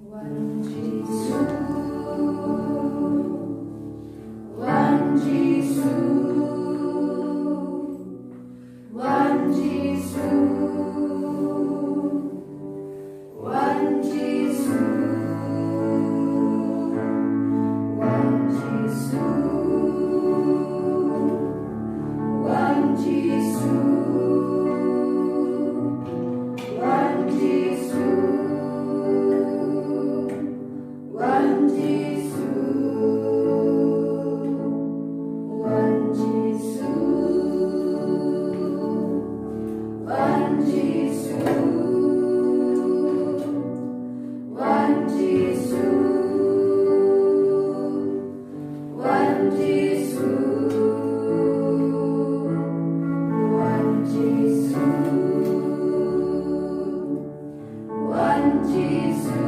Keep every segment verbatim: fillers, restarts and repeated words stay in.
Wan Jisu, wan Jisu, wan Jisu, wan Jisu, wan Jisu, wan Jisu, wan Jisu. Wan Jisu, wan Jisu, wan Jisu, wan Jisu, wan Jisu, wan Jisu. Wan Jisu,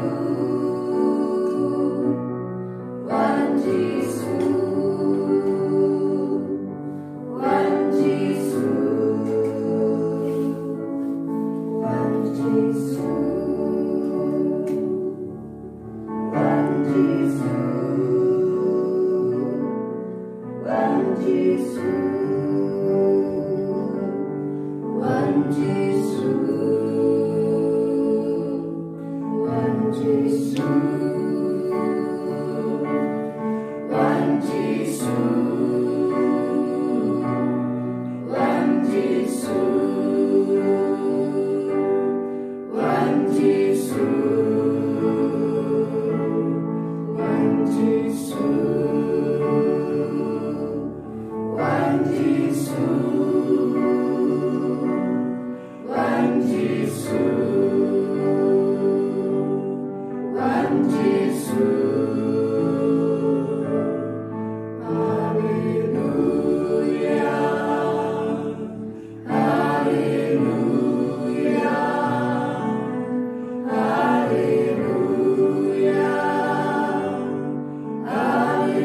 wan Jisu, wan Jisu, wan Jisu, wan Jisu. Wan Jisu, wan Jisu, wan Jisu, wan Jisu, wan Jisu. Wan Jisu, wan Jisu, wan Jisu, wan Jisu, wan Jisu. Haleluya. Haleluya, haleluya, haleluya,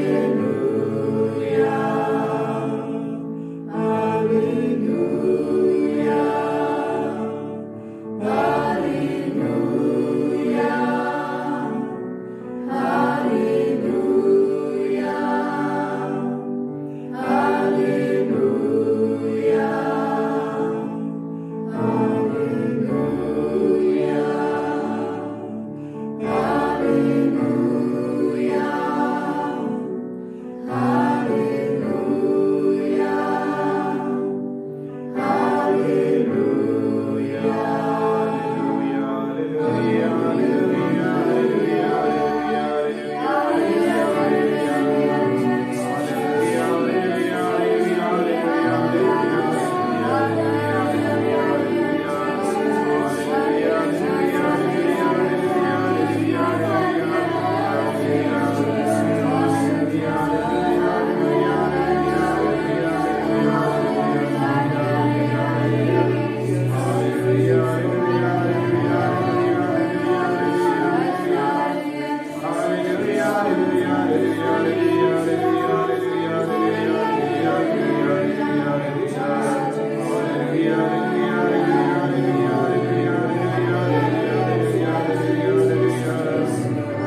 haleluya, haleluya. Haleluya, haleluya, haleluya, haleluya, haleluya.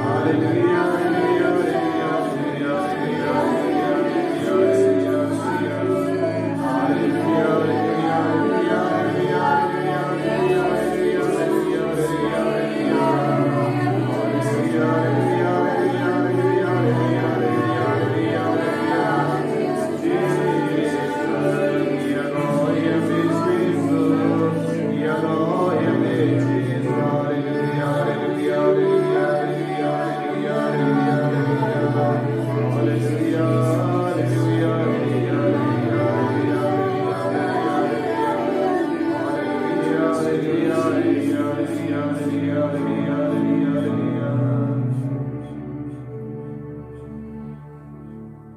Haleluya.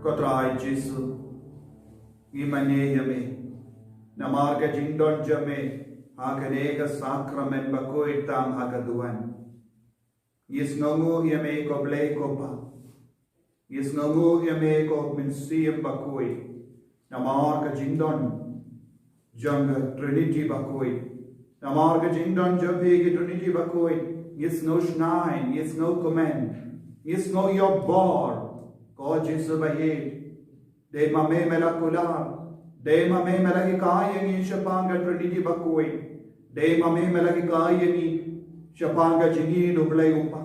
Ko Trai Jisu. Mane ïa me namar ka jingdon jong me ha kane ka sakramen bakhuid tam ha ka duwan. Ngi sngewnguh ïa me ko Blei ko Pa. Ngi sngewnguh ïa me ko Mynsiem Bakhuid namar ka jingdon jong ka Trinity bakhuid. Namar ka jingdon jong phi ka Trinity bakhuid, ngi sngew shngaiñ, ngi sngew kmen, ngi sngew ïoh bor. Ko Jisu baieid, dei ma me me la kular, dei ma me me la hikai ïa ngi shaphang ka Trinity bakhuid, dei ma me me la hikai ïa ngi shaphang ka jingïeid u Blei u Pa,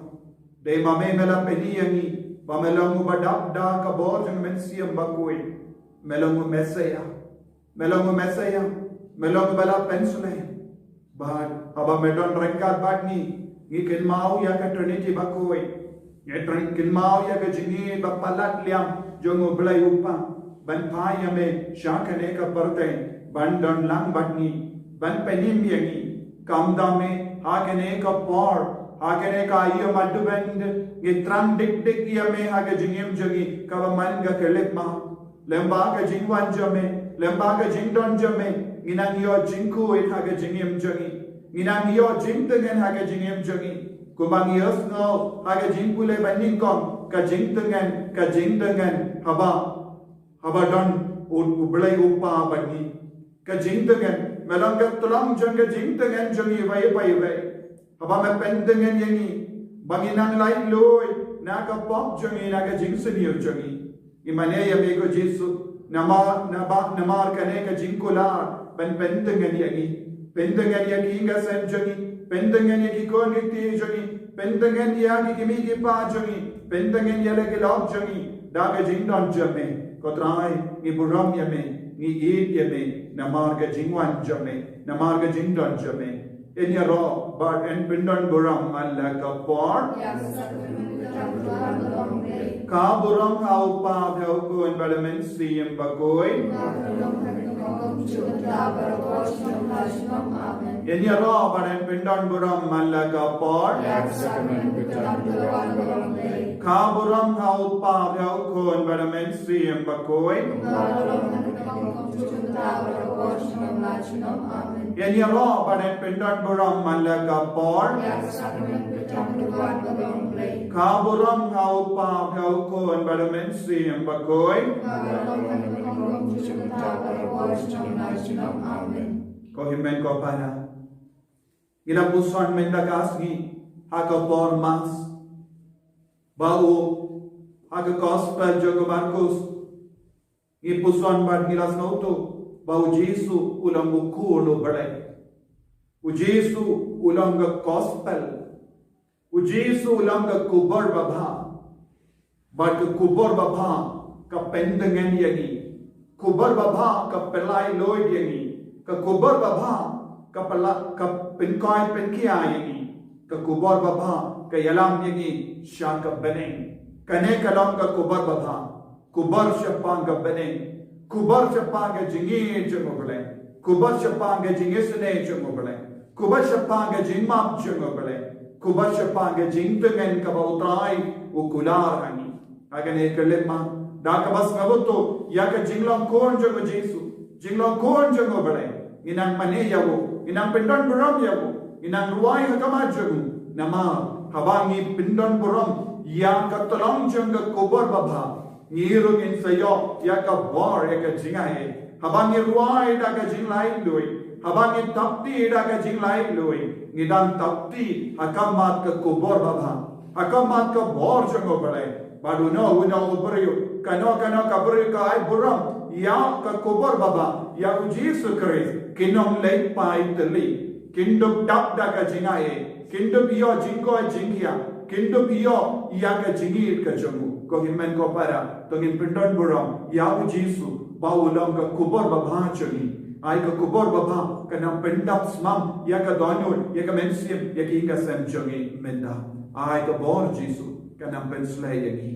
dei ma me me la pyni ïa ngi ba me long uba dap da ka bor jong ka Mynsiem Bakhuid. Me long u Messaïah, me long u Messaïah, me long uba la pynsleh. Bad haba me don ryngkat bad ngi, ngi kynmaw ïa ka Trinity bakhuid. Ngi trin-, kynmaw ïa ka jingïeid ba palat liang jong u Blei u Pa ban phai ïa me sha kane ka pyrthei ban don lang bad ngi, ban pynim ïa ngi. Kumta me ha kane ka por, ha kane ka ïa madubend, ngi thrang dik dik ïa me ha ka jingim jong ngi kaba man ka khyllipmat. Lem bad ka jingwan jong me, lem bad ka jingdon jong me, ngi nang ïoh jingkhuid ha ka jingim jong ngi. Ngi nang ïoh jingtngen ha ka jingim jong ngi. Kumba ngi ïohsngew ha ka jingpule ba nyngkong, ka jingtngen, ka jingtngen haba, haba don u, u Blei u Pa bad ngi. Ka jingtngen, me long ka tlong jong ka jingtngen jong ngi iwei pa iwei. Haba me pyntngen ïa ngi ba ngi nang laitluid na ka pop jong ngi, na ka jingsniew jong ngi. Ngi mane ïa me ko Jisu namar, namar, namar kane ka jingkular ban pyntngen ïa ngi. Pyntngen ïa ki ïing ka sem jong ngi, pyntngen ïa ki khun ki kti jong ngi, pyntngen ïa ki kmie ki kpa jong ngi, pyntngen ïa la ki lok jong ngi da ka jingdon jong me. Ko Trai, ngi burom ïa me, ngi ïeit ïa me namar ka jingwan jong me, namar ka jingdon jong me. Yn ïaroh bad yn pyndon burom man la ka por. Ka burom ha u Pa, ha u Khun bad ha u Mynsiem Bakhuid. Yn ïaroh bad yn pyndon burom man la ka por. Ka burom ha u Pa, ha u Khun bad ha u Mynsiem Bakhuid. Yn ïaroh bad yn pyndon burom man la ka por. Ka burom ha u Pa, ha u Khun bad ha u Mynsiem Bakhuid. Ko hynmen ko para, ngi la puson mynta ka sngi ha ka por Mass ba u, ha ka Gospel jong u Markus, ngi puson bad ngi la sngewthuh ba u Jisu u long u Khun u Blei. U Jisu u long ka Gospel. U Jisu u long ka khubor babha. Bad ka khubor babha ka pyntngen ïa ngi. Khubor babha ka pyllait luid ïa ngi. Ka khubor babha ka pylla-, ka pynkoit pynkhia ïa ngi. Ka khubor babha ka ïalam ïa ngi sha ka bneng. Kane ka long ka khubor babha. Khubor shaphang ka bneng. Khubor shaphang ka jingïeit jong u Blei. Khubor shaphang ka jingisynei jong u Blei. Khubor shaphang ka jingmap jong u Blei. Khubor shaphang ka jingtngen kaba u Trai u kular ha ngi. Ha kane ka khyllipmat, da kaba sngewthuh ïa ka jinglong khun jong u Jisu, jinglong khun jong u Blei, ngi nang mane ïa u, ngi nang pyndon burom ïa u, ngi nang rwai ha khmat jong u. Namar haba ngi pyndon burom ïa ka tlong jong ka khubor babha, ngi ruh ngin sa ïoh ïa ka bor, ïa ka jingaiei. Haba ngi rwai da ka jinglaitluid, haba ngi thapti da ka jinglaitluid, ngi dang thapti ha khmat ka khubor babha, ha khmat ka bor jong u Blei. Bad uno uno u briew, kano kano ka briew ka ai burom ïa ka khubor babha, ïa u Jisu Khrist, kin ym leit paitylli. Kin dup dap da ka jingaiei, kin dup ïoh jingkoit jingkhia, kin dup ïoh ïa ka jingïeit ka jong u. Ko hynmen ko para, to ngin pyndon burom ïa u Jisu ba u long ka khubor babha jong ngi. Ai ka khubor babha kan nang pyndap smam ïa ka dohnud, ïa ka mynsiem, ïa ka ïing ka sem jong ngi mynta. Ai ka bor Jisu kan nang pynsleh ïa ngi.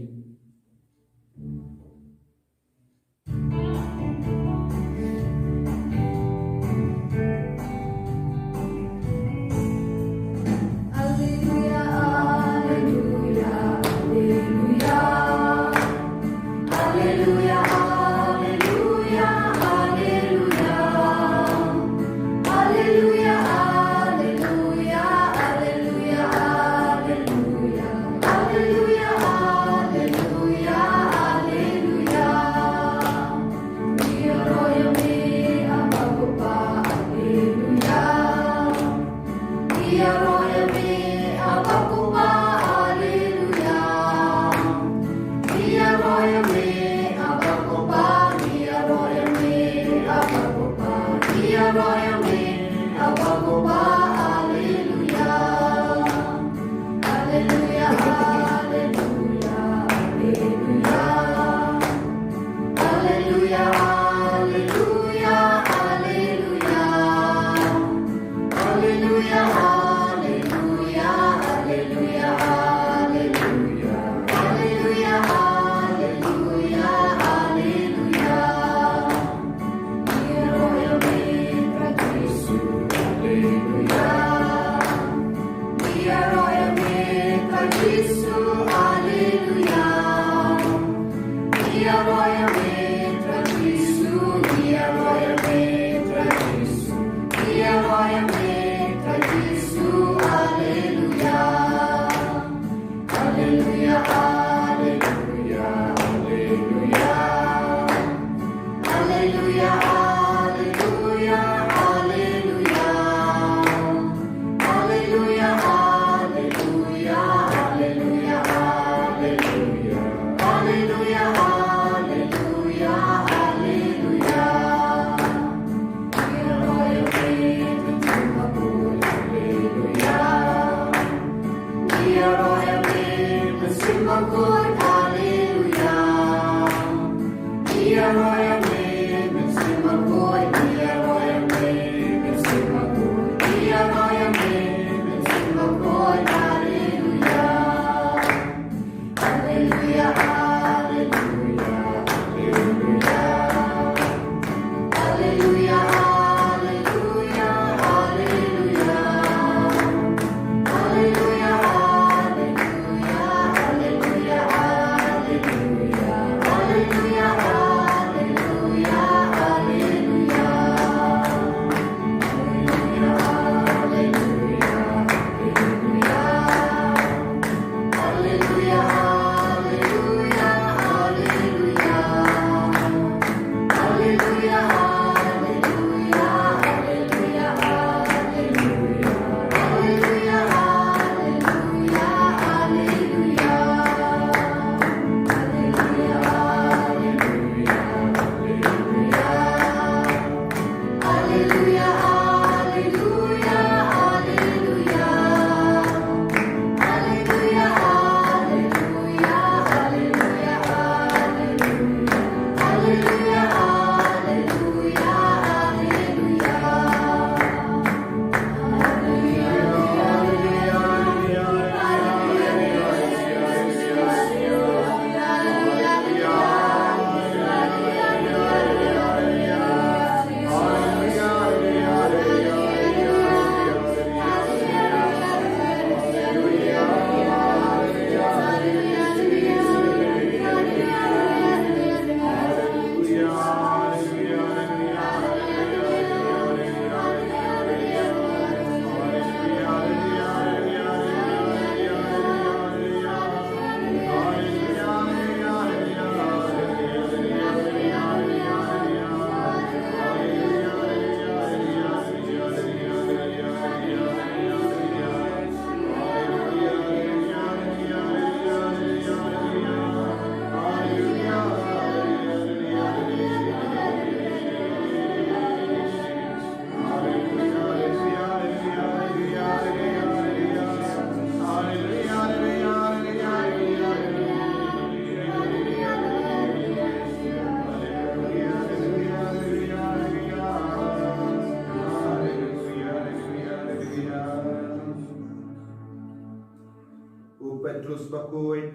Petrus bakhuid,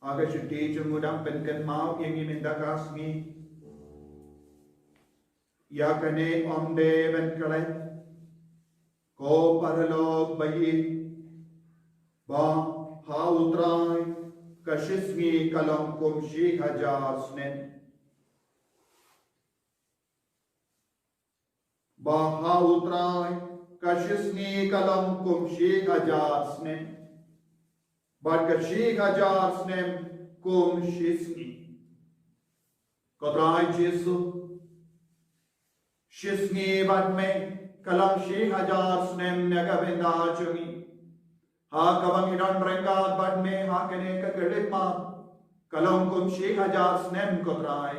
ha ka shithi jong u dang pynkynmaw ïa ngi mynta ka sngi ïa kane ym dei ban klet. Ko paralok ba ïeit, ba ha U Trai ka shisngi ka long kum shi hajar snem. Ba ha U Trai ka shisngi ka long kum shi hajar snem, bad ka shi hajar snem kum shisngi. Ko Trai Jisu, shisngi bad me ka long shi hajar snem na ka bynta jong ngi. Ha kaba ngi don ryngkat bad me ha kane ka khyllipmat, ka long kum shi hajar snem, ko Trai.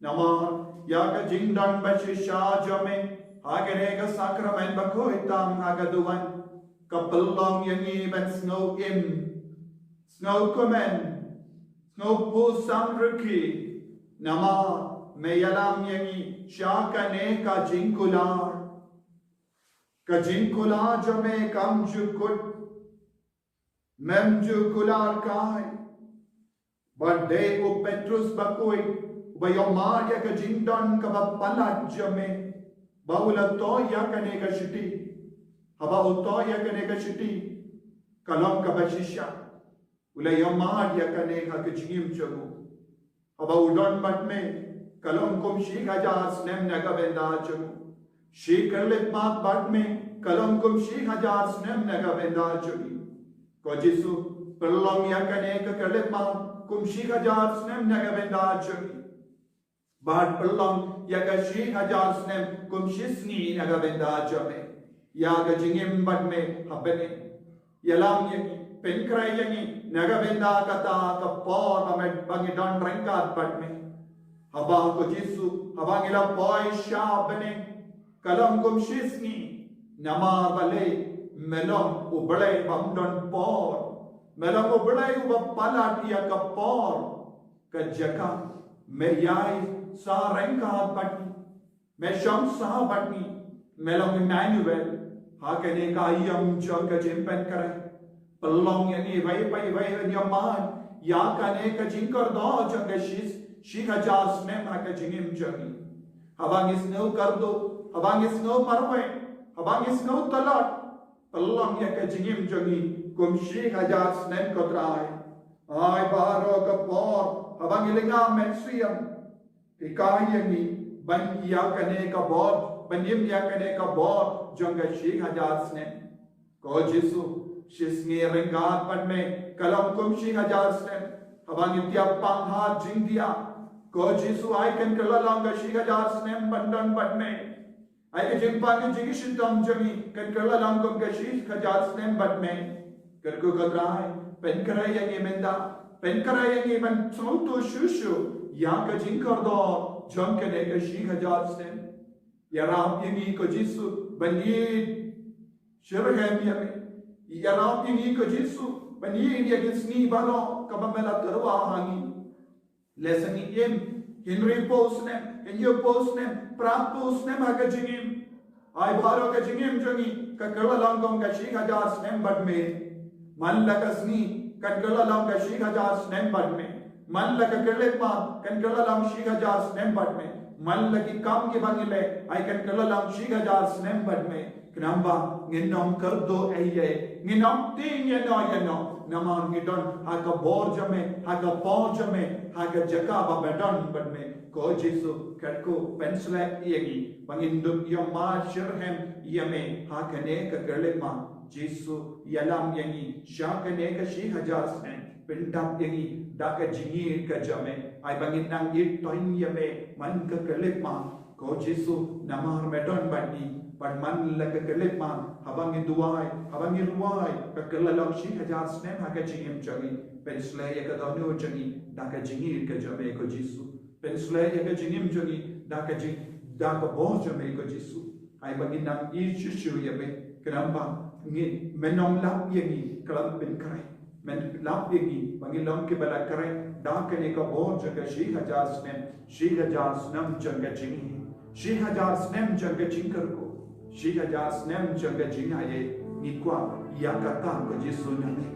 Namar ïa ka jingdon ba shisha jong me ha kane ka sakramen bakhuid tam ha ka duwan, ka pynlong ïa ngi ban sngew im, sngew kmen, sngew pur samrkhie. Namar me ïalam ïa ngi sha kane ka jingkular. Ka jingkular jong me kam ju kut, mem ju kular kai. Bad dei u Petrus bakhuid uba ïohmad ïa ka jingdon kaba palat jong me, ba u la thoh ïa kane ka shithi. Haba u thoh ïa kane ka shithi, ka long kaba shisha. U la ïohmad ïa kane ha ka jingim jong u. Haba u don bad me, ka long kum shi hajar snem na ka bynta jong u. Shi khyllipmat bad me, ka long kum shi hajar snem na ka bynta jong ngi. Ko Jisu, pynlong ïa kane ka khyllipmat kum shi hajar snem na ka bynta jong ngi. Bad pynlong ïa ka shi hajar snem kum shisngi na ka bynta jong me. Ïa ka jingim bad me ha bneng. Ïalam ïa ngi, pynkhreh ïa ngi na ka bynta kata ka por ba me, ba ngi don ryngkat bad me. Haba ko Jisu, haba ngi la poi sha bneng, ka long kum shisngi. Namar balei? Me long U Blei bym don por. Me long U Blei uba palat ïa ka por. Ka jaka me ïai sa ryngkat bad ngi, me shong sa bad ngi, me long Emmanuel. Ha kane ka aïom jong ka jingpynkhreh, pynlong ïa ngi iwei pa iwei ban ïohmad ïa kane ka jingkordor jong ka shi, shi hajar snem ha ka jingim jong ngi. Haba ngi sngew kordor, haba ngi sngew marwei, haba ngi sngew tlot, pynlong ïa ka jingim jong ngi kum shi hajar snem, ko Trai. Ai baroh ka por haba ngi lynga mynsiem, hikai ïa ngi ban ïa kane ka bor, ban im ïa kane ka bor jong ka shi hajar snem. Ko Jisu, shisngi ryngkat bad me ka long kum shi hajar snem. Haba ngi tiap pang ha jingdiah, ko Jisu, ai kan kylla long ka shi hajar snem ban don bad me. Ai ka jingpang ka jingshitom jong ngi kan kylla long kum ka shi hajar snem bad me. Kyrkhu, ko Trai, pynkhreh ïa ngi mynta, pynkhreh ïa ngi ban sngewthuh shuh shuh ïa ka jingkordor jong kane ka shi hajar snem. Ïarap ïa ngi, ko Jisu, ban ïeit shitrhem ïa me. Ïarap ïa ngi, ko Jisu, ban ïeit ïa ki sngi baroh kaba me la tyrwa ha ngi. Lehse ngi im hynriewphew snem, hynñiewphew snem, phraphew snem ha ka jingim. Ai baroh ka jingim jong ngi ka kylla long kum ka shi hajar snem bad me. Man la ka sngi kan kylla long ka shi hajar snem bad me. Man la ka khyllipmat kan kylla long shi hajar snem bad me. Man la ki kam kiba ngi leh, ai kan kylla long shi hajar snem bad me. Khnang ba ngin ym kyrduh ei ei, ngin ym tieng ïano ïano. Namar ngi don ha ka bor jong me, ha ka por jong me, ha ka jaka ba me don bad me. Ko Jisu, kyrkhu, pynshlei ïa ngi ba ngin dup ïohmad shitrhem ïa me ha kane ka khyllipmat. Jisu, ïalam ïa ngi sha kane ka shi hajar snem. Pyndap ïa ngi da ka jingïeit ka jong me. Ai ba ngin nang ïeit toiñ ïa me man ka khyllipmat. Ko Jisu, namar me don bad ngi, bad man la ka khyllipmat, haba ngi duwai, haba ngi rwai, ka kylla long shi hajar snem ha ka jingim jong ngi. Pynshlei ïa ka dohnud jong ngi da ka jingïeit ka jong me, ko Jisu. Pynshlei ïa ka jingim jong ngi da ka jing, da ka bor jong me, ko Jisu. Ai ba ngin nang ïeit shuh shuh ïa me, khnang ba ngin, men ym lap ïa ngi khlem pynkhreh. Men lap ïa ngi ba ngin long kiba la khreh da kane ka bor jong ka shi hajar snem, shi hajar snem jong ka jingïeit, shi hajar snem jong ka jingkyrkhu, shi hajar snem jong ka jingaiei. Ngi kwah ïa kata, ko Jisu, na me.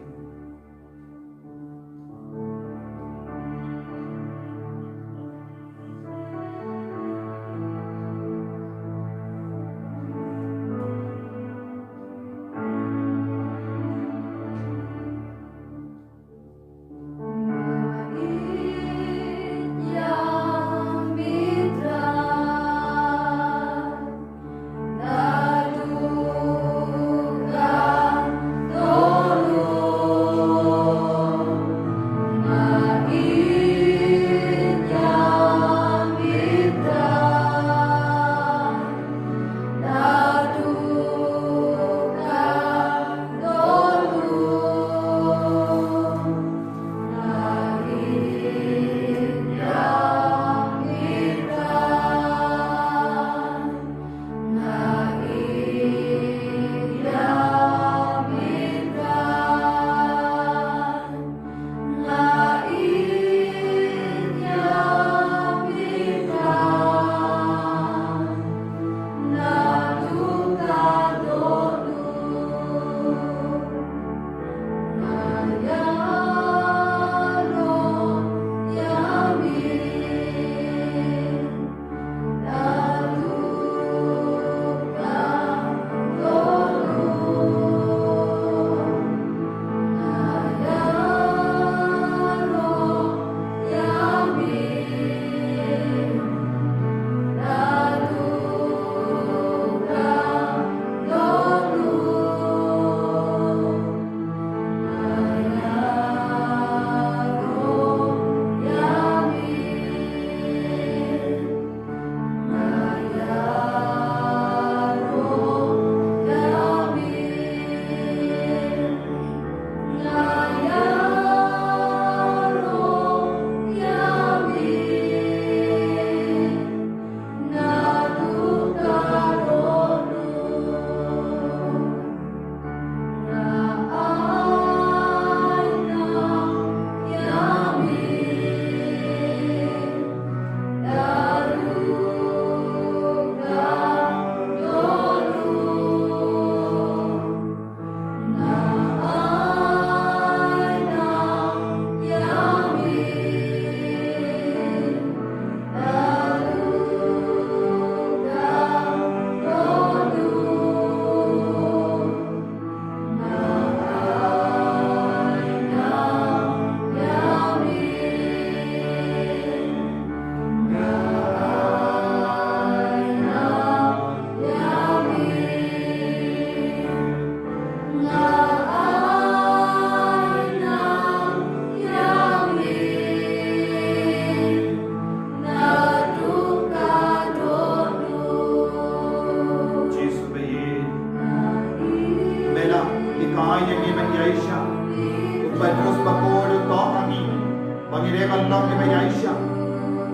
Ngi dei ban long kiba ïaishah.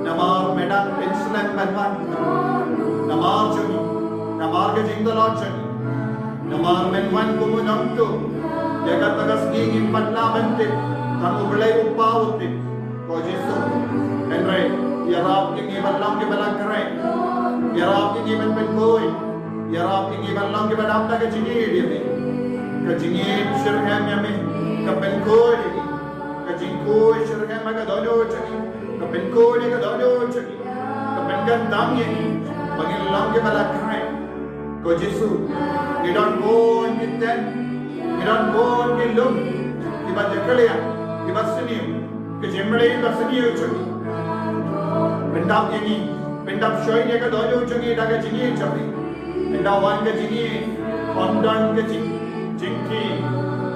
Namar me dang pynslem ban wan. Namar jong ngi. Namar ka jingtlot jong ngi. Namar men wan kum u nongtuh. Ïa kata ka sngi ngim pat lah ban tip. Tang U Blei U Kpa u tip. Ko Jisu. Hynrei ïarap ïa ngi ban long kiba la khreh. Ïarap ïa ngi ban pynkhuid. Ïarap ïa ngi ban long kiba dap da ka jingïeit ïa me. Ka jingïeit shitrhem ïa me. Ka pynkhuid ïa ngi. Ka jingkhuid shitrhem ïa ka dohnud jong ngi. Ka pynkhuid ïa ka dohnud jong ngi. Ka pynkyndang ïa ngi ba ngin long kiba la khreh. Ko Jisu, ngi don bun ki tent, ngi don bun ki lum kiba jakhlia, kiba sniew, ki jingmlien ba sniew jong ngi. Pyndap ïa ngi, pyndap shoi ïa ka dohnud jong ngi da ka jingïeit jong ngi. Ynda wan ka jingïeit, ym don ka jing, jingkhih,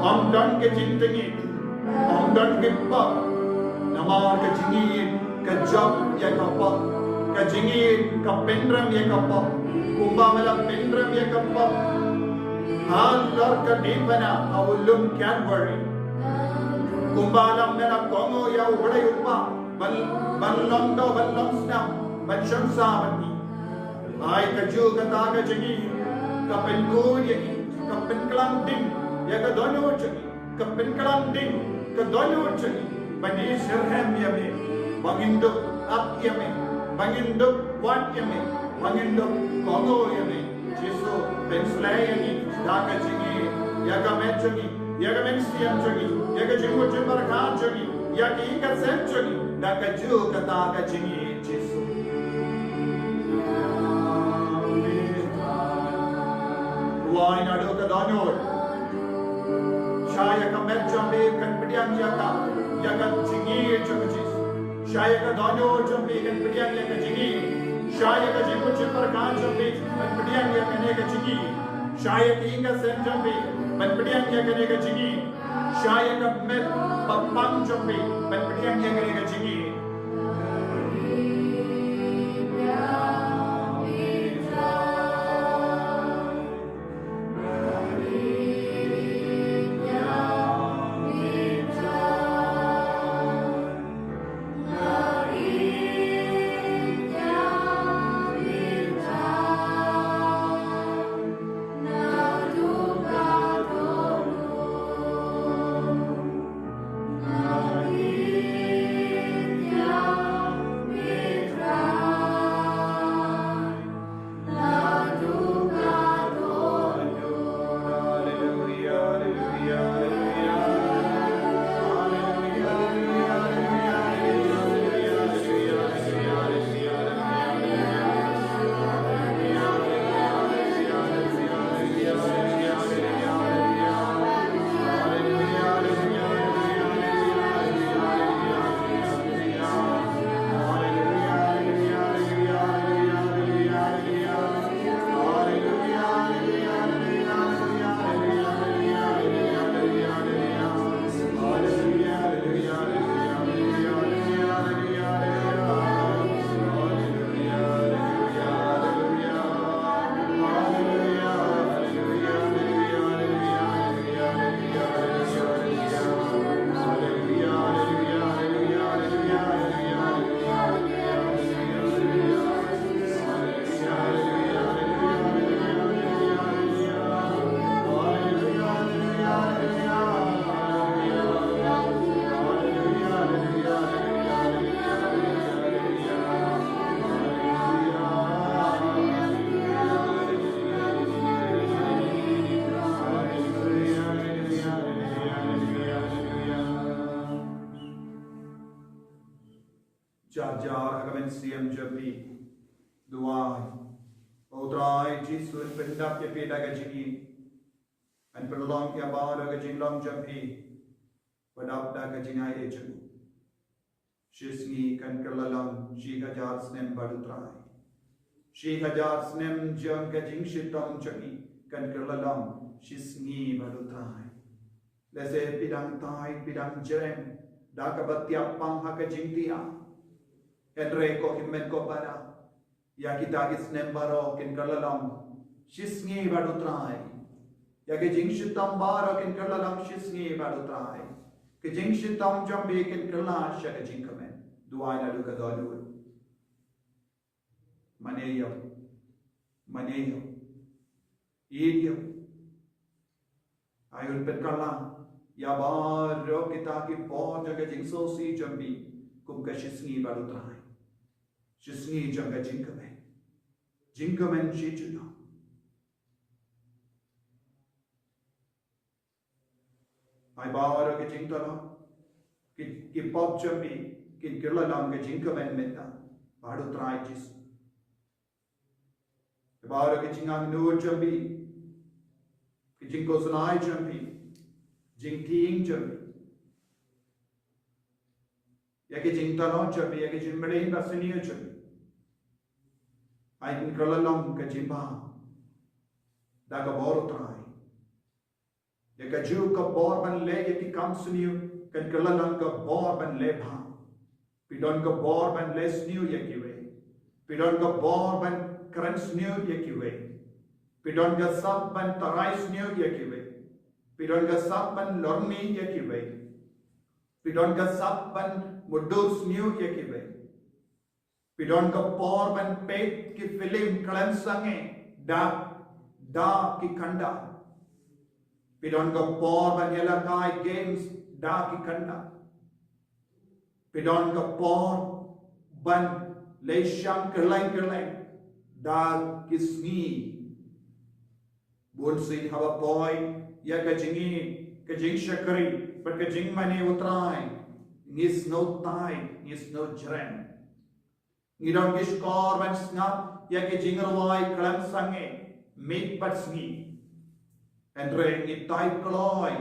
ym don ka jingtngit. Ym don ki pop. Namar ka jingïeit ka jop ïa ka pop. Ka jingïeit ka pynrem ïa ka pop. Kumba me la pynrem ïa ka pop halor ka diengphna ha u lum Calvary. Kumba la me la kohnguh ïa U Blei U Kpa ban, ban long doh, ban long snam, ban shong sah bad ngi. Ai kajuh kata ka jingïeit ka pynkhuid ïa ngi, ka pynkhlaiñ ding ïa ka dohnud jong ngi. Ka pynkhlaiñ ding ka dohnud jong ngi. Ban ïasyrhem ïa me. Ba ngin dup ap ïa me. Ba ngin dup wad ïa me. Ba ngin dup kohnguh ïa me. Jisu, pynsleh ïa ngi da ka jingïeit, ïa ka met jong ngi, ïa ka mynsiem jong ngi, ïa ka jingmut jingpyrkhat jong ngi, ïa ka ïing ka sem jong ngi, da kajuh kata ka jingïeit Jisu. Wai naduh ka dohnud. Shah ïa ka met jong me kan pdiang ïa ka, ïa ka jingïeit jong ka Jisu. Shah ïa ka dohnud jong me kan pdiang ïa ka jingïeit. Shah ïa ka jingmut jingpyrkhat jong me kan pdiang ïa kane ka jingïeit. Shah ïa ka ïing ka sem jong me kan pdiang ïa kane ka jingïeit. Shah ïa ka met ba pang jong me kan pdiang ïa kane ka jingïeit. Jar jar ha ka mynsiem jong phi. Duwai. Ba U Trai Jisu un pyndap ïa phi da ka jingïeit. Un pynlong ïa baroh ka jinglong jong phi ba dap da ka jingaiei jong u. Shisngi kan kylla long shi hajar snem bad U Trai. Shi hajar snem jong ka jingshitom jong ngi kan kylla long shisngi bad U Trai. Lehse phi dang tied, phi dang jrem da kaba thiah pang ha ka jingthiah. Hynrei ko hynmen ko para, ïa kita ki snem baroh kin kylla long shisngi bad U Trai. Ïa ki jingshitom baroh kin kylla long shisngi bad U Trai. Ka jingshitom jong phi kan kylla sha ka jingkmen. Duwai naduh ka dohnud. Mane ïa u. Mane ïa u. Ïeit ïa u. Ai un pynkylla ïa baroh kita ki por jong ka jingsngewsih jong phi kum ka shisngi bad U Trai. Shisngi jong ka jingkmen. Jingkmen shi junom. Ai baroh ki jingtyrkhong, ki, ki pop jong phi, kin kylla long ka jingkmen mynta bad U Trai Jisu. Ai baroh ki jingangnud jong phi, ki jingkhuslai jong phi, jingtieng jong phi, ïa ki jingtyrkhong jong phi, ïa ki jingmlien basniew jong phi. Ai kin kylla long ka jingbha da ka bor U Trai. Ïa kajuh ka bor ban leh ïa ki kam sniew kan kylla long ka bor ban leh bha. Phi don ka bor ban leh sniew ïa kiwei. Phi don ka bor ban kren sniew ïa kiwei. Phi don ka sap ban tharai sniew ïa kiwei. Phi don ka sap ban lorni ïa kiwei. Phi don ka sap ban mudui sniew ïa kiwei. Phi don ka por ban peit ki film khlem sangeh da, da ki khyndaw. Phi don ka por ban ïalehkai games da ki khyndaw. Phi don ka por ban leit shang kylleng kylleng da ki sngi. Bun sien haba poi ïa ka jingïeit, ka jingshakri bad ka jingmane U Trai, ngi sngewtai, ngi sngewjreng. Ngi don ki shkor ban sngap ïa ki jingrwai khlem sangeh miet bad sngi. Hynrei ngi tai kloi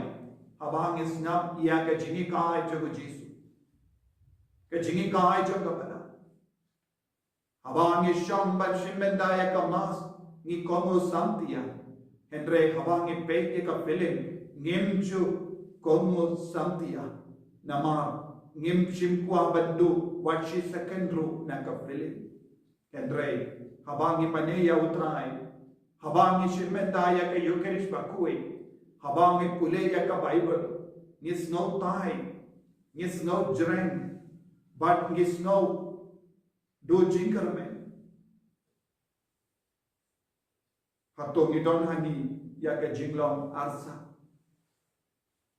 haba ngi sngap ïa ka jinghikai jong U Jisu, ka jinghikai jong ka Balang. Haba ngi shong ban shim bynta ïa ka Mass, ngi kohnguh samtia. Hynrei haba ngi peit ïa ka film, ngim ju kohnguh samtia. Namar ngim shym kwah ban duh wat shi second ruh na ka film. Hynrei haba ngi mane ïa U Trai, haba ngi shim bynta ïa ka Eucharist bakhuid, haba ngi pule ïa ka Baibl, ngi sngewtai, ngi sngewjreng, bad ngi sngew duh jingkyrmen. Hato ngi don ha ngi ïa ka jinglong arsap,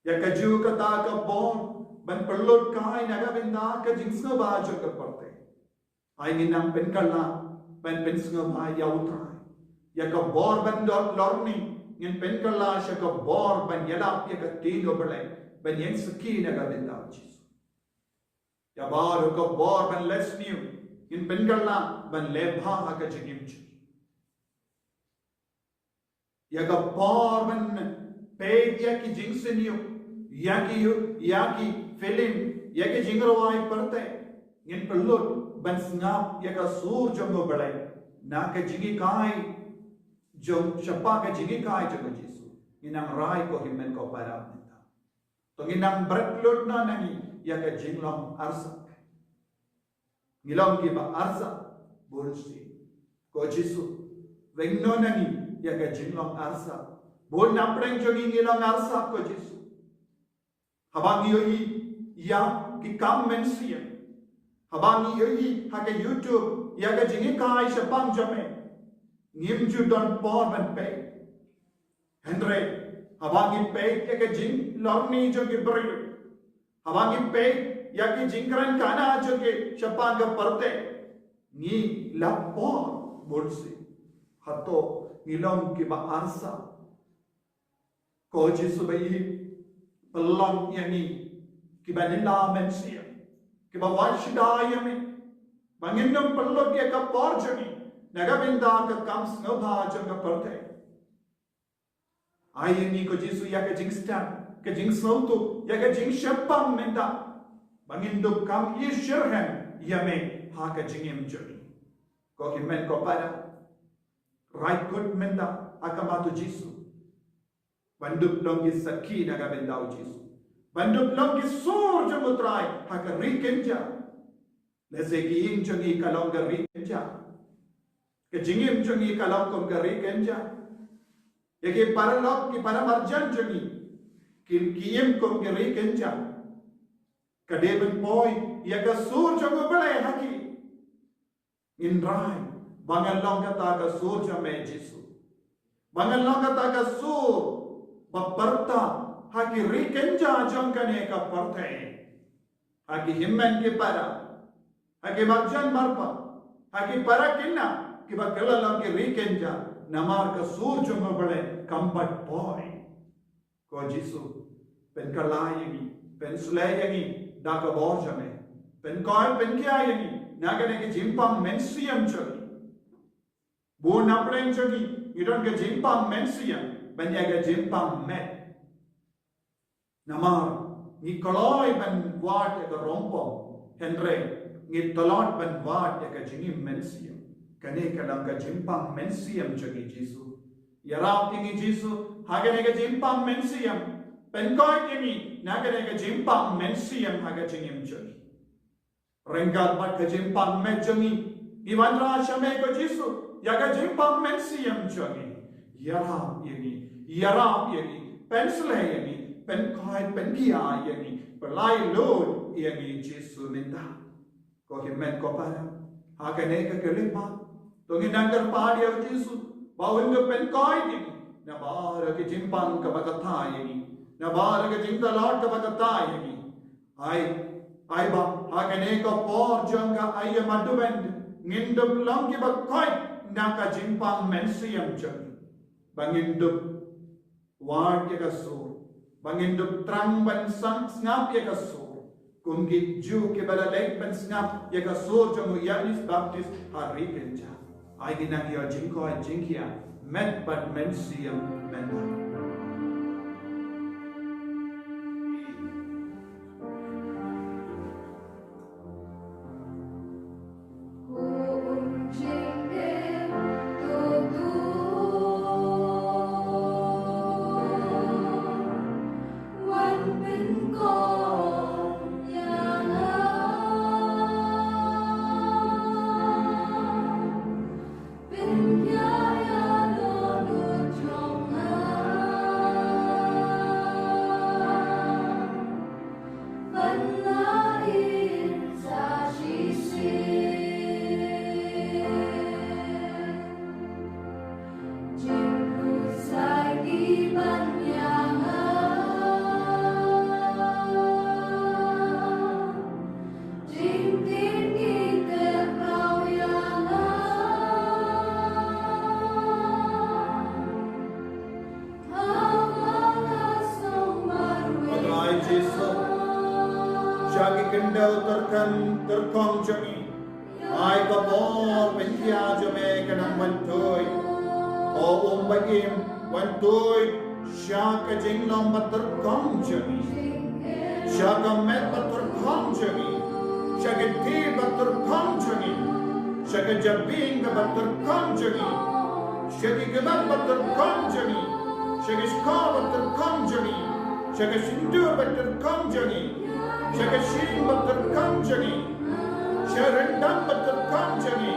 ïa kajuh kata ka bor ban pynlut kai na ka bynta ka jingsngewbha jong ka pyrthei? Ai ngin nang pynkylla ban pynsngewbha ïa U Trai. Ïa ka bor ban don lorni, ngin pynkylla sha ka bor ban ïalap ïa ka ktien U Blei, ban ïeng sakhi na ka bynta U Jisu. Ïa baroh ka bor ban leh sniew, ngin pynkylla ban leh bha ha ka jingim jong ngi. Ïa ka bor ban peit ïa ki jingsniew, ïa ki, ïa ki film, ïa ki jingrwai pyrthei, ngin pynlut ban sngap ïa ka sur jong U Blei na ka jinghikai jong, shaphang ka jinghikai jong U Jisu. Ngin nang rai ko hynmen ko para mynta. To ngin nang bret lut noh na ngi ïa ka jinglong arsap. Ngi long kiba arsap bun sien. Ko Jisu, weng noh na ngi ïa ka jinglong arsap. Bun napdeng jong ngi ngi long arsap ko Jisu. Haba ngi ïohi ïa ki kam mynsiem, haba ngi ïohi ha ka YouTube ïa ka jinghikai shaphang jong me, ngim ju don por ban peit. Hynrei haba ngi peit ïa ka jinglorni jong ki briew, haba ngi peit ïa ki jingkren kana jong ki shaphang ka pyrthei, ngi lap por bun sien. Hato ngi long kiba arsap? Ko Jisu ba ïeit, pynlong ïa ngi kiba nylla mynsiem, kiba wad shida ïa me, ba ngin ym pynlut ïa ka por jong ngi na ka bynta ka kam sngewbha jong ka pyrthei. Ai ïa ngi ko Jisu ïa ka jingstad, ka jingsngewthuh, ïa ka jingsheptieng mynta, ba ngin dup kam ïashyrkhei ïa me ha ka jingim jong ngi. Ko hynmen ko para, rai kut mynta ha khmat U Jisu, ban dup long ki sakhi na ka bynta U Jisu, ban dup long ki sur jong U Trai ha ka ri kynja. Lehse ka ïing jong ngi ka long ka ri kynja, ka jingim jong ngi ka long kum ka ri kynja. Ïa ki paralok, ki paramarjan jong ngi ki, ki im kum ka ri kynja. Ka dei ban poi ïa ka sur jong U Blei ha ki. Ngin rai ba ngan long kata ka sur jong me Jisu. Ba ngan long kata ka sur ba pyrta ha ki ri kynja jong kane ka pyrthei, ha ki hynmen ki para, ha ki marjan marpa, ha ki para kynna kiba kylla long ki ri kynja, namar ka sur jong U Blei kam pat poi. Ko Jisu, pynkylla ïa ngi, pynsleh ïa ngi da ka bor jong me. Pynkoit pynkhia ïa ngi na kane ka jingpang mynsiem jong ngi. Bun na pdeng jong ngi ngi don ka jingpang mynsiem ban ïa ka jingpang met. Namar ngi kloi ban wad ïa ka rongpom, hynrei ngi tlot ban wad ïa ka jingim mynsiem. Kane ka long ka jingpang mynsiem jong ngi Jisu. Ïarap ïa ngi Jisu ha kane ka jingpang mynsiem. Pynkoit ïa ngi na kane ka jingpang mynsiem ha ka jingim jong ngi. Ryngkat bad ka jingpang met jong ngi, ngi wanrah sha me ko Jisu ïa ka jingpang mynsiem jong ngi. Ïarap ïa ngi, ïarap ïa ngi, pynsleh ïa ngi, pynkoit pynkhia ïa ngi, pynlait lut ïa ngi Jisu mynta. Ko hynmen ko para, ha kane ka khyllipmat to ngin nang kyrpad ïa u Jisu ba un pynkoit ïa ngi na baroh ki jingpang kiba kata ïa ngi, na baroh ki jingtlot kiba kata ïa ngi. Ai, ai ba ha kane ka por jong ka aiïamadupbynriew ngin dup long kiba koit na ka jingpang mynsiem jong ngi, ba ngin dup wad ïa ka sur, ba ngin dup thrang ban sngap ïa ka sur kum ki Jiw kiba la leit ban sngap ïa ka sur jong u Ïoannis Baptist ha ri kynja. Ai, ngin nang ïoh jingkoit jingkhia met bad mynsiem mynta. Trai Jisu, sha ki khyndew tyrkhong tyrkhong jong ngi, ai ka bor pynkhia jong me ka nang wan tuid. Ko Um ba im, wan tuid sha ka jinglong ba tyrkhong jong ngi, sha ka met ba tyrkhong jong ngi, sha ka kti ba tyrkhong jong ngi, sha ka jabieng ba tyrkhong jong ngi, sha ki kbat ba tyrkhong jong ngi, sha ki shkor ba tyrkhong jong ngi, sha ka shyntur ba tyrkhong jong ngi, sha ka shyieng ba tyrkhong jong ngi, sha ryndang ba tyrkhong jong ngi,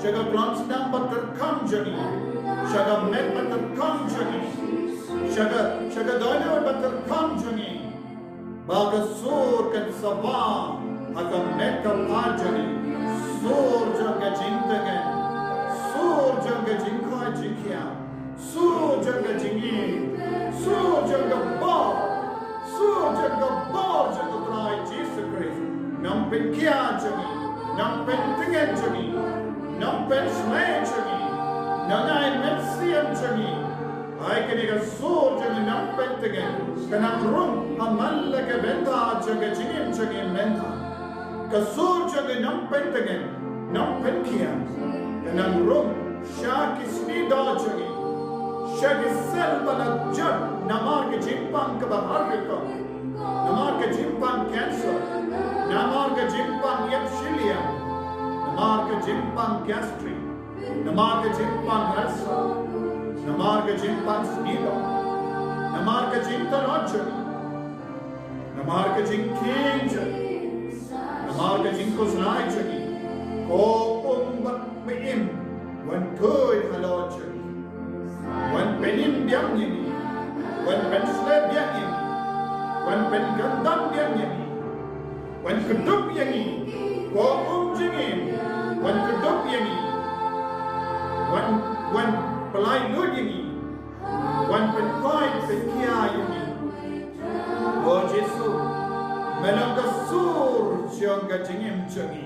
sha ka klong snem ba tyrkhong jong ngi, sha ka met ba tyrkhong jong ngi, sha ka, sha ka dohnud ba tyrkhong jong ngi. Ba ka sur kan sa ba ha ka met ka phad jong ngi, sur jong ka jingtngen, sur jong ka jingkoit jingkhia, sur jong ka jingïeit, sur jong ka bor, sur jong ka bor jong U Trai Jisu Khrist. Nongpynkhia jong ngi, nongpyntngen jong ngi, nongpynsleh jong ngi, nongai mynsiem jong ngi. Ai kane ka sur jong ngi nongpyntngen ka nang rung ha man la ka bynta jong ka jingim jong ngi mynta. Ka sur jong ngi nongpyntngen, nongpynkhia ka nang rung sha ki sngi doh jong ngi, sha ki sel ba la jot namar ka jingpang kaba har rukom, namar ka jingpang cancer, namar ka jingpang ïap shiliang, namar ka jingpang gastric, namar ka jingpang ulcer, namar ka jingpang sngi doh, namar ka jingtlot jong ngi, namar ka jingkieng jong ngi, namar ka jingkhuslai jong ngi. Ko Um ba im, wan tuid halor jong ngi. Wan pynim biang ïa ngi, wan pynsleh biang ïa ngi, wan pynkyndam biang ïa ngi. Wan kdup ïa ngi, ko um jingim, wan kdup ïa ngi, wan, wan pynlait lut ïa ngi, wan pynkoit pynkhia ïa ngi. O Jisu, me long ka sur jong ka jingim jong ngi.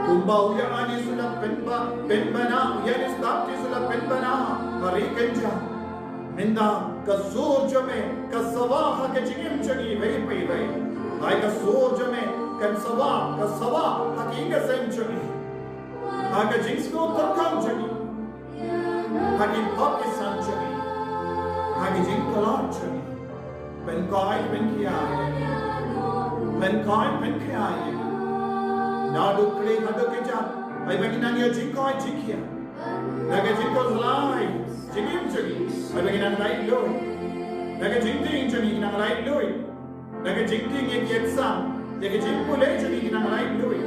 Kumba u Ïoannis u la pynba, pynbna, u Ïoannis Baptist u la pynbna ha ri kynja. Mynta ka sur jong me ka sawa ha ka jingim jong ngi iwei pa iwei. Ai ka sur jong me kan sawa, ka sawa ha ki ïing ki sem jong ngi, ha ka jingsngew tyrkhong jong ngi, ha ki pop ki san jong ngi, ha ki jingtlot jong ngi. Pynkoit pynkhia ïa ngi. Pynkoit pynkhia ïa ngi. Naduh kli haduh kjat, ai ba ngi nang ïoh jingkoit jingkhia. Da ka jingkhuslai jingim jong ngi, ai ba ngi nang laitluid. Da ka jingtieng jong ngi nang laitluid. Da ka jingtieng ïa ki exam, ïa ka jingpule jong ngi nang laitluid.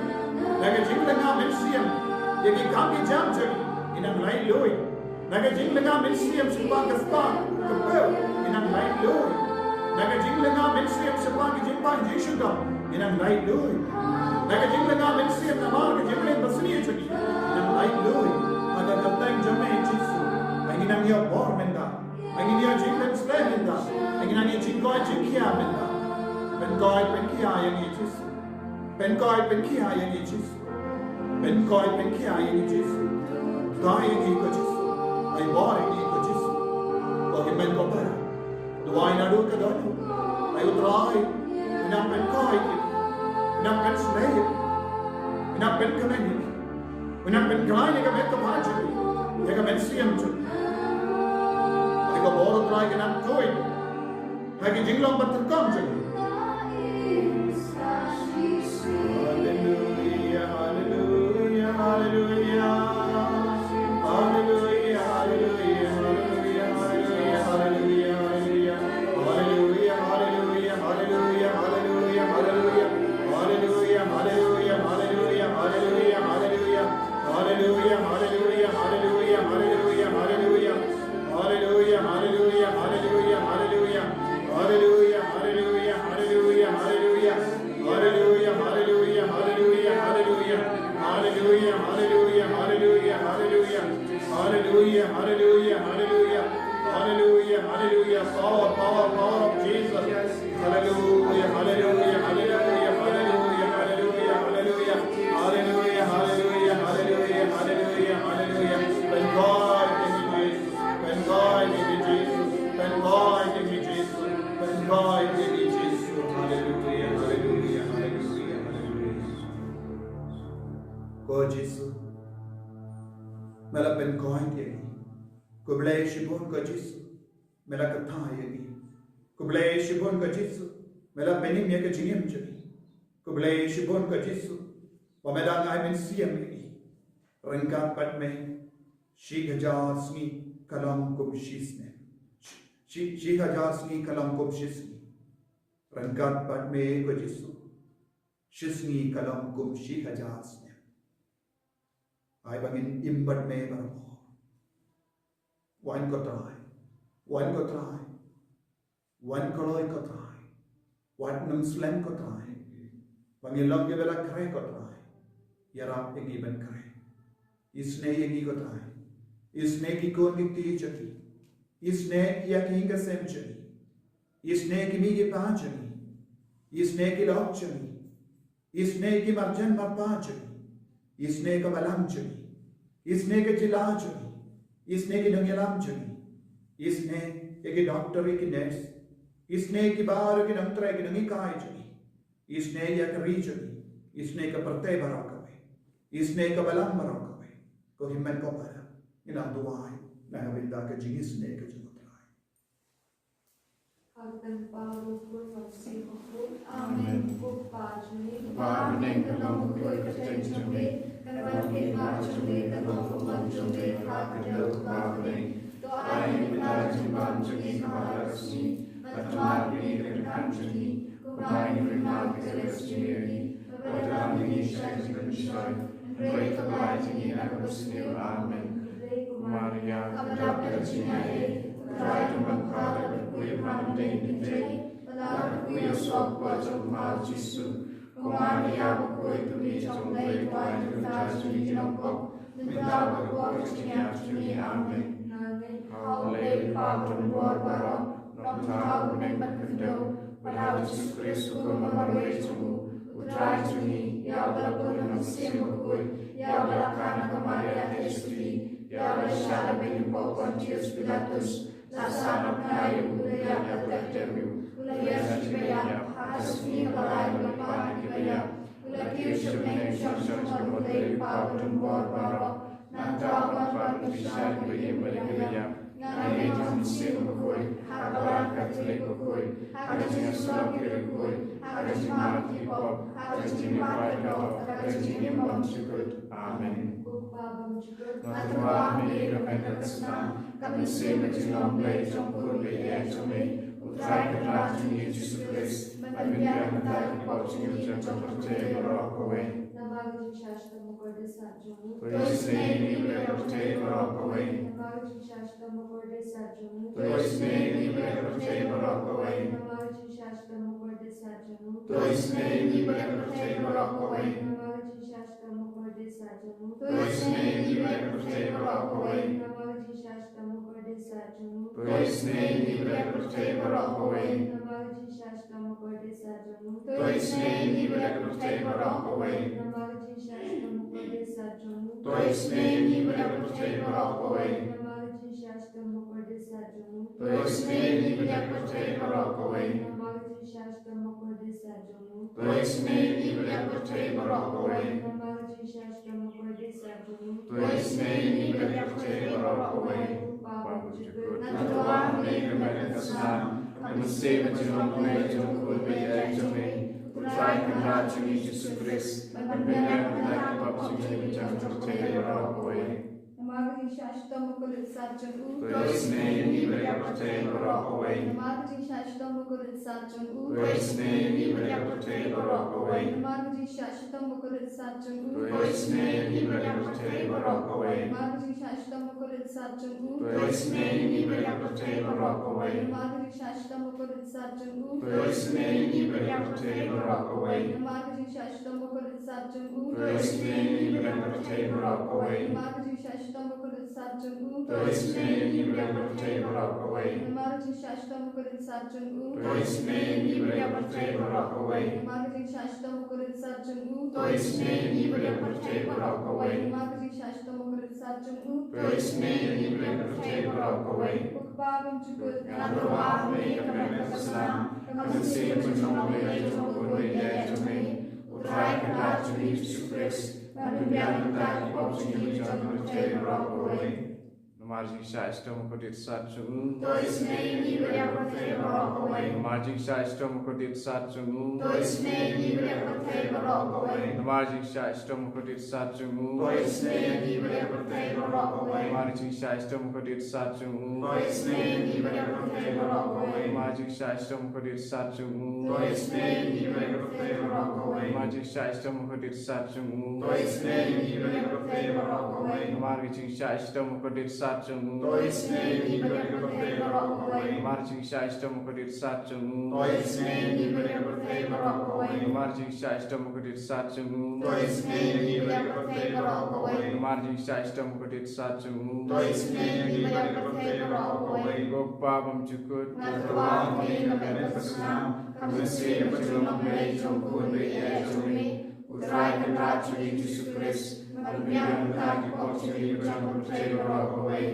Da ka jinglynga mynsiem ïa ki kam ki jam jong ngi nang laitluid. Da ka jinglynga mynsiem shaphang ka spah ka phew ngi nang laitluid. Da ka jinglynga mynsiem shaphang ka jingpang jingshitom ngi nang laitluid. Da ka jinglynga mynsiem namar ka jingleh basniew jong ngi nang laitluid. Ha ka kyrteng jong me Jisu, ai ngi nang ïoh bor mynta. Ai ngi nang ïoh jingpynshlur mynta. Ai ngi nang ïoh jingkoit jingkhia mynta. Pynkoit pynkhia ïa ngi Jisu. Pynkoit pynkhia ïa ngi Jisu. Pynkoit pynkhia ïa ngi Jisu. Khuslai ïa ngi ko Jisu. Ai bor ïa ngi ko Jisu. Ko hynmen ko para. Duwai naduh ka dohnud. Ai U Trai, u nang pynkoit ïa ngi. U nang pynshlur ïa ngi. U nang pynkmen ïa ngi. U nang pynkhlaiñ ïa ka met ka phad jong ngi, ïa ka mynsiem jong ngi. Ai ka bor U Trai ka nang tuid ha ki jinglong ba tyrkhong jong ngi. Haleluia, haleluia, haleluia. Haleluia, haleluia, haleluia, haleluia, haleluia, haleluia. Haleluia, haleluia, haleluia, haleluia. Haleluia, haleluia, haleluia, haleluia, haleluia. Haleluia, haleluia, haleluia, haleluia, haleluia. Haleluia, haleluia, haleluia, haleluia. Haleluia, haleluia, haleluia, haleluia, haleluia. Haleluia, haleluia, haleluia, haleluia. Haleluia, haleluia, haleluia, haleluia. Haleluia, haleluia, haleluia. Haleluia, haleluia. Power, power, power of Jesus. Haleluia, haleluia, haleluia, haleluia, haleluia, haleluia. Haleluia, haleluia, haleluia, haleluia, haleluia. Pynkoit ïa ngi Jisu. Pynkoit ïa ngi Jisu. Pynkoit ïa ngi Jisu. Pynkoit ïa ngi Jisu. Haleluia, haleluia, haleluia, haleluia. Ko Jisu, me la pynkoit ïa ngi. Khublei shibun ko Jisu, me la kyntait ïa ngi. Khublei shibun ko Jisu, me la pynim ïa ka jingim jong ngi. Khublei shibun ko Jisu, ba me dang ai mynsiem ïa ngi. Ryngkat bad me, shi hajar sngi ka long kum shi snem. Shi, shi hajar sngi ka long kum shi sngi. Ryngkat bad me ko Jisu, shi sngi ka long kum shi hajar snem. Ai ba ngin im bad me barabor. Wan ko Trai. Wan ko Trai. Wan kloi ko Trai. Wat nym slem ko Trai. Ba ngin long kiba la khreh ko Trai. Ïarap ïa ngi ban khreh. Isynei ïa ngi ko Trai. Isynei ki khun ki kti jong ngi. Isynei ïa ki ïing ki sem jong ngi. Isynei ki mei ki pa jong ngi. Isynei ki lok jong ngi. Isynei ki marjan marpa jong ngi. Isynei ka balang jong ngi. Isynei ka jylla jong ngi. Isynei ki nongïalam jong ngi. Isynei ïa ki doktor ïa ki nurse. Isynei ki baroh ki nongtrei ki nonghikai jong ngi. Isynei ïa ka ri jong ngi. Isynei ka pyrthei baroh kawei. Isynei ka balang baroh kawei. Ko hynmen ko para, ngi nang duwai na ka bynta ka jingisynei ka jong u Trai. Amen. Maria, ka dap ka jingaiei, U Trai u don bad pha, la kyrkhu ïa pha na pdeng ki kynthei, bad la kyrkhu ïa u soh ka jong pha Jisu. Ko Maria bakhuid, ka Mei jong U Blei, duwai ïa ngi ki nongpop, mynta bad ha ka por ka jingïap jong ngi. Amen. Haleluya, Kpa ba don bor baroh, Nongthaw bad Nongpynkhyndew, bad ha U Jisu Khrist U Khun ba marwei jong U, U Trai jong ngi, ïa uba la pun na U Mynsiem Bakhuid, ïa uba la khang na ka Maria Theisotti, ïa uba la shah da beiñ hapoh Pontius Pilatus, la sah na bnai, U la ïap, la tep, U la ïasyllok, ha ka sngi kaba lai, U la pan na ki ba ïap, U la kiew sha bneng, U shong sha ka hynmen U Blei, U Kpa ba don bor baroh. Nangta un wan pat ban pynshai ïa kiba im bad kiba ïap. Nga ngeit ha U Mynsiem Bakhuid, ha ka Balang Katholik bakhuid, ha ka jingïasyllok ki riewkhuid, ha ka jingmap ki pop, ha ka jingmyntoi ki doh, ha ka jingim bymjukut. Amen. Nga tyrwa ha Me ka met ka snam, ka mynsiem ka jinglong Blei jong U Khun baieit jong Me, U Trai Kynrad jong ngi U Jisu Khrist, ban pynbiang na ka bynta ki pop jong ngi bad jong ka pyrthei baroh kawei. Namar ka jingshah shitom bakordit sat jong U. To isynei ïa ngi bad ïa ka pyrthei baroh kawei. Namar ka jingshah shitom bakordit sat jong U. To isynei ïa ngi bad ïa ka pyrthei baroh kawei. Namar ka jingshah shitom bakordit sat jong U. To isynei ïa ngi bad ïa ka pyrthei baroh kawei. Namar ka jingshah shitom bakordit sat jong U. To isynei ïa ngi bad ïa ka pyrthei baroh kawei. Namar ka jingshah shitom bakordit sat jong U. To isynei ïa ngi bad ïa ka pyrthei baroh kawei. Namar ka jingshah shitom bakordit sat jong U. To isynei ïa ngi bad ïa ka pyrthei baroh kawei. Namar ka jingshah shitom bakordit sat jong U. To isynei ïa ngi bad ïa ka pyrthei baroh kawei. Namar ka jingshah shitom bakordit sat jong U. To isynei ïa ngi bad ïa ka pyrthei baroh kawei. Namar ka jingshah shitom bakordit sat jong U. To isynei ïa ngi bad ïa ka pyrthei baroh kawei. Namar ka jingshah shitom bakordit sat jong U. To isynei ïa ngi bad ïa ka pyrthei baroh kawei. Kpa ba jukut. Nga tyrwa ha Me ka met ka snam, ka mynsiem ka jinglong Blei jong U Khun baieit jong Me, U Trai Kynrad jong ngi U Jisu Khrist, ban pynbiang na ka bynta ki pop jong ngi bad jong ka pyrthei baroh kawei. Namar ka jingshah shitom bakordit sat jong U. To isynei ïa ngi bad ïa ka pyrthei baroh kawei. Namar ka jingshah shitom bakordit sat jong U. To isynei ïa ngi bad ïa ka pyrthei baroh kawei. Namar ka jingshah shitom bakordit sat jong U. To isynei ïa ngi bad ïa ka pyrthei baroh kawei. Namar ka jingshah shitom bakordit sat jong U. To isynei ïa ngi bad ïa ka pyrthei baroh kawei. Namar ka jingshah shitom bakordit sat jong U. To isynei ïa ngi bad ïa ka pyrthei baroh kawei. Namar ka jingshah shitom bakordit sat jong U. To isynei ïa ngi bad ïa ka pyrthei baroh kawei. Namar ka jingshah shitom bakordit sat jong U. To isynei ïa ngi bad ïa ka pyrthei baroh kawei. Namar ka jingshah shitom bakordit sat jong U. To isynei ïa ngi bad ïa ka pyrthei baroh kawei. Namar ka jingshah shitom bakordit sat jong U. To isynei ïa ngi bad ïa ka pyrthei baroh kawei. Namar ka jingshah shitom bakordit sat jong U. To isynei ïa ngi bad ïa ka pyrthei baroh kawei. Ko Kpa bymjukut. Nga tyrwa ha Me ka met ka snam, ka mynsiem ka jinglong Blei jong U Khun baieit jong Me, U Trai Kynrad jong ngi U Jisu Khrist, ban pynbiang na ka bynta ki pop jong ngi bad jong ka pyrthei baroh kawei. Namar ka jingshah shitom bakordit sat jong U. To isynei ïa ngi bad ïa ka pyrthei baroh kawei. Namar ka jingshah shitom bakordit sat jong U. To isynei ïa ngi bad ïa ka pyrthei baroh kawei. Namar ka jingshah shitom bakordit sat jong U. To isynei ïa ngi bad ïa ka pyrthei baroh kawei. Namar ka jingshah shitom bakordit sat jong U. To isynei ïa ngi bad ïa ka pyrthei baroh kawei. Namar ka jingshah shitom bakordit sat jong U. To isynei ïa ngi bad ïa ka pyrthei baroh kawei. Namar ka jingshah shitom bakordit sat jong U. To isynei ïa ngi bad ïa ka pyrthei baroh kawei. Namar ka jingshah shitom bakordit sat jong U. To isynei ïa ngi bad ïa ka pyrthei baroh kawei. Namar ka jingshah shitom bakordit sat jong U. To isynei ïa ngi bad ïa ka pyrthei baroh kawei. Namar ka jingshah shitom bakordit sat jong U. To isynei ïa ngi bad ïa ka pyrthei baroh kawei. Namar ka jingshah shitom bakordit sat jong U. To isynei ïa ngi bad ïa ka pyrthei baroh kawei. Ko Kpa bymjukut. Nga tyrwa ha Me ka met ka snam, ka mynsiem ka jinglong Blei jong U Khun baieit jong Me, U Trai Kynrad jong ngi U Jisu Khrist, ban pynbiang na ka bynta ki pop jong ngi bad jong ka pyrthei baroh kawei.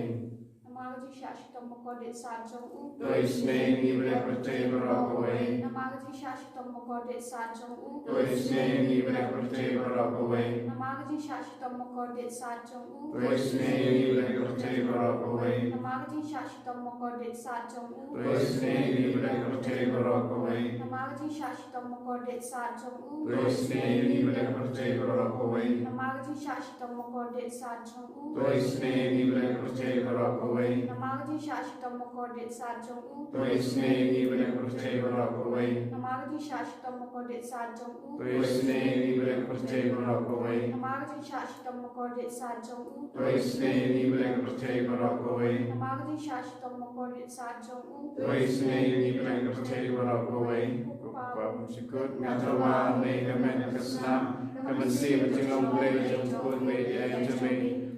Namar ka jingshah shitom bakordit sat jong U. To isynei ïa ngi bad ïa ka pyrthei baroh kawei. Namar ka jingshah shitom bakordit sat jong U. To isynei ïa ngi bad ïa ka pyrthei baroh kawei. Namar ka jingshah shitom bakordit sat jong U. To isynei ïa ngi bad ïa ka pyrthei baroh kawei. Namar ka jingshah shitom bakordit sat jong U. To isynei ïa ngi bad ïa ka pyrthei baroh kawei. Namar ka jingshah shitom bakordit sat jong U. To isynei ïa ngi bad ïa ka pyrthei baroh kawei. Namar ka jingshah shitom bakordit sat jong U. To isynei ïa ngi bad ïa ka pyrthei baroh kawei. Namar ka jingshah shitom bakordit sad jong u. To isynei ïa ngi ba don ka pyrthei baroh kawei. Namar ka jingshah shitom bakordit sad jong u. To isynei ïa ngi ba don ka pyrthei baroh kawei. Namar ka jingshah shitom bakordit sad jong u. To isynei ïa ngi ba don ka pyrthei baroh kawei. Namar ka jingshah shitom bakordit sad jong u. To isynei ïa ngi ba don ka pyrthei baroh kawei. Ko Kpa ba jong ka jylla, nga tyrwa ha ka met ka snam, ka mynsiem bad jinglong Blei jong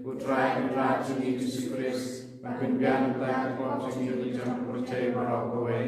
U Trai, U Trai jong ngi Jisu Khrist, ban pynbiang ïa ka pop jong ngi bad jong ka pyrthei baroh kawei.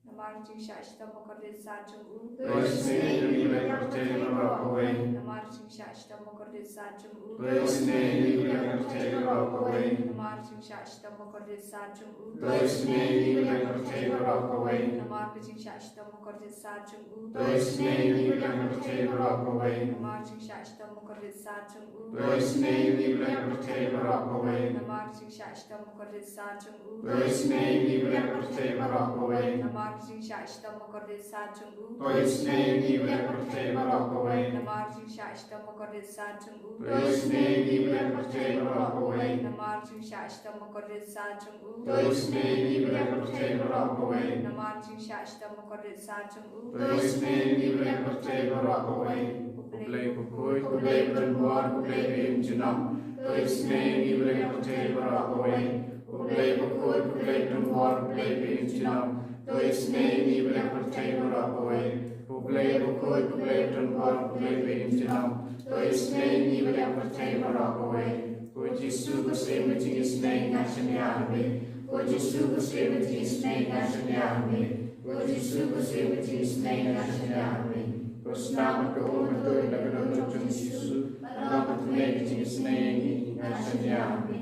Namar ka jingshah shitom bakordit sad jong u. To isynei ïa ngi ba don ka pyrthei baroh kawei. Namar ka jingshah shitom bakordit sad jong u. To isynei ïa ngi ba don ka pyrthei baroh kawei. Namar ka jingshah shitom bakordit sad jong u. To isynei ïa ngi ba don ka pyrthei baroh kawei. Namar ka jingshah shitom bakordit sad jong u. To isynei ïa ngi ba don ka pyrthei baroh kawei. Namar ka jingshah shitom bakordit sad jong u. To isynei ïa ngi ba don ka pyrthei baroh kawei. Namar ka jingshah shitom bakordit sad jong u. To isynei ïa ngi ba don ka pyrthei baroh kawei. Namar ka jingshah shitom bakordit sad jong u. To isynei ïa ngi ba don ka pyrthei baroh kawei. Namar ka jingshah shitom bakordit sad jong u. To isynei ïa ngi ba don ka pyrthei baroh kawei. Namar ka jingshah shitom bakordit sad jong u. To isynei ïa ngi ba don ka pyrthei baroh kawei. Namar ka jingshah shitom bakordit sad jong u. To isynei ïa ngi ba don ka pyrthei baroh kawei. Ko Blei bakhuid, ko Blei badonbor, ko Blei ba im junom. To isynei ïa ngi ba don ka pyrthei baroh kawei. Ko Blei bakhuid, ko Blei badonbor, ko Blei ba im junom. To isynei ïa ngi ba don ka pyrthei baroh kawei. Ko Blei bakhuid, ko Blei badonbor, ko Blei ba im junom. To isynei ïa ngi ba don ka pyrthei baroh kawei. Ko Jisu, ko Syiem ka jingisynei, nga shaniah ha me. Ko Jisu, ko Syiem ka jingisynei, nga shaniah ha me. Ko Jisu, ko Syiem ka jingisynei, nga shaniah ha me. Ko snam bad ka um ka tuid na ka dohnud jong Jisu, ban long ka tnat ka jingisynei ïa ngi, nga shaniah ha me.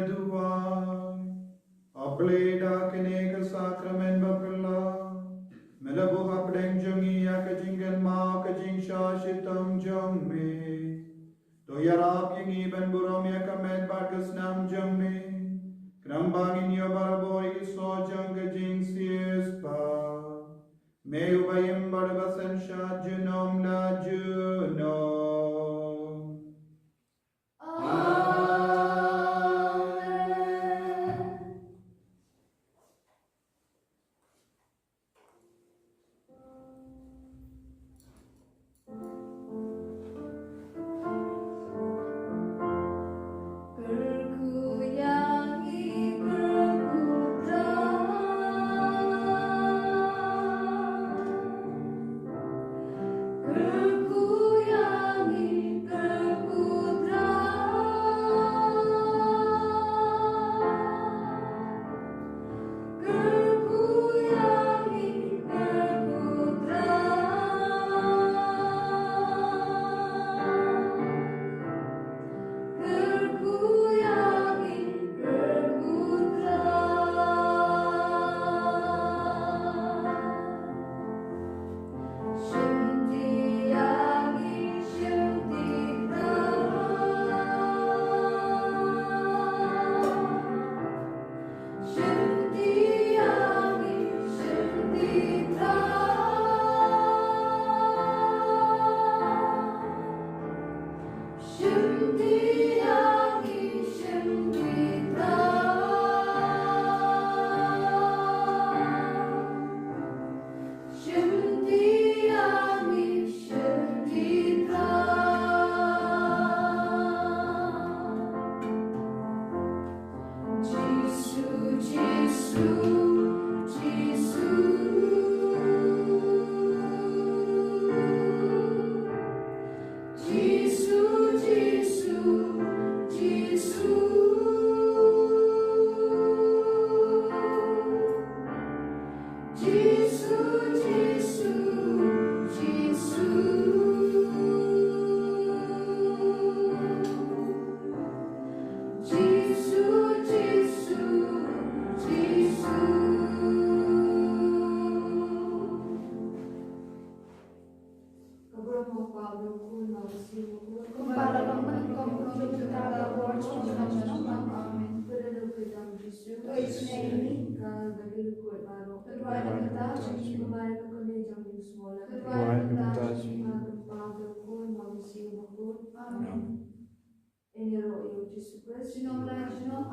Duwai. A Blei, da kane ka sakramen baphylla, me la buh hapdeng jong ngi ïa ka jingkynmaw ka jingshah shitom jong me. To ïarap ïa ngi ban burom ïa ka met bad ka snam jong me, khnang ba ngin ïoh barabor ïa i soh jong ka jingsiewspah. Me uba im bad uba synshar junom la junom.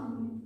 Amen.